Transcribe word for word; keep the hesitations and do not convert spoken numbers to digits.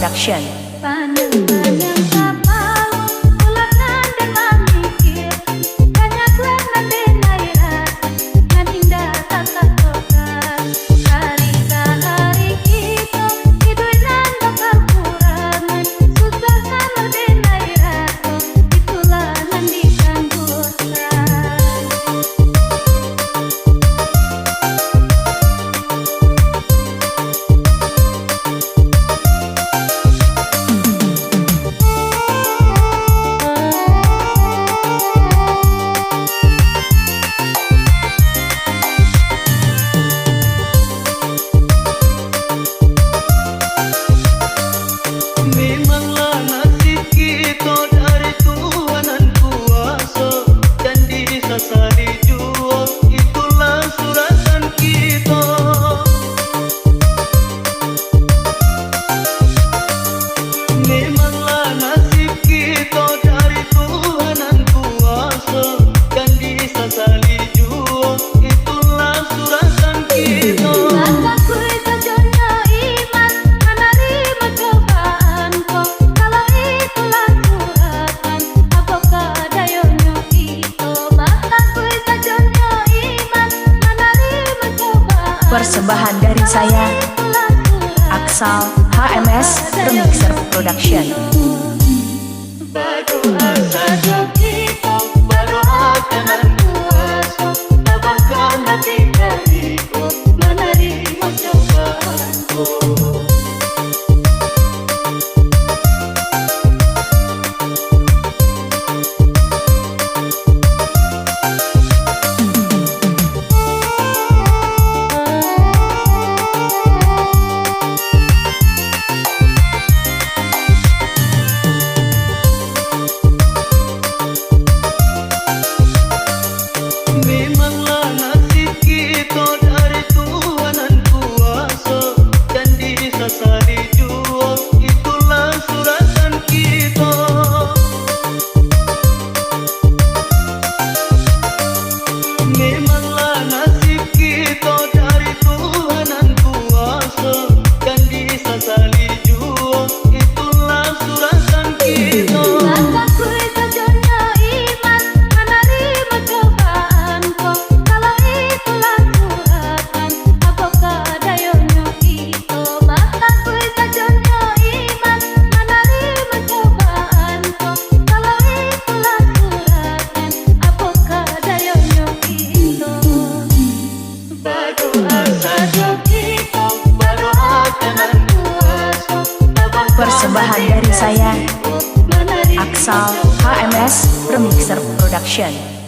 Production. Panjang-panjang tapau, ulah nan den mamikir, banyak nan den aira, nan indak tatatokan. Hari ka hari kito, iduik nan bakakurangan, susah nan den aira, itulah nan ditangguhkan. Memanglah nasib kito dari Tuhan nan kuaso, jan disasali juo, itulah suratan kito. Memanglah nasib kito dari Tuhan nan kuaso, jan disasali juo, itulah suratan kito. Batakuik sajonyo iman, manarimo cobaan ko. Kalau itulah suratan, apo ka dayonyo kito? Batakuik sajonyo iman, manarimo cobaan ko. Persembahan dari saya, Aksal H M S Remixer Production. Badoa sajo kito, badoa ka nan kuaso, tabangkan ati kami ko, manarimo cobaan ko. Memanglah nasib kito dari Tuhan nan kuaso, jan disasali juo, itulah suratan kito. Memanglah nasib kito dari Tuhan nan kuaso, jan disasali juo, itulah suratan kito. Batakuik sajonyo iman, manarimo cobaan ko. Kalau itulah suratan, apo ka dayonyo kito? Batakuik sajonyo iman, manarimo cobaan ko. Kalau itulah suratan, apo ka dayonyo kito? Badoa sajo kito, badoa ka nan kuaso, tabangkan. Persembahan dari saya, Aksal H M S Remixer Production.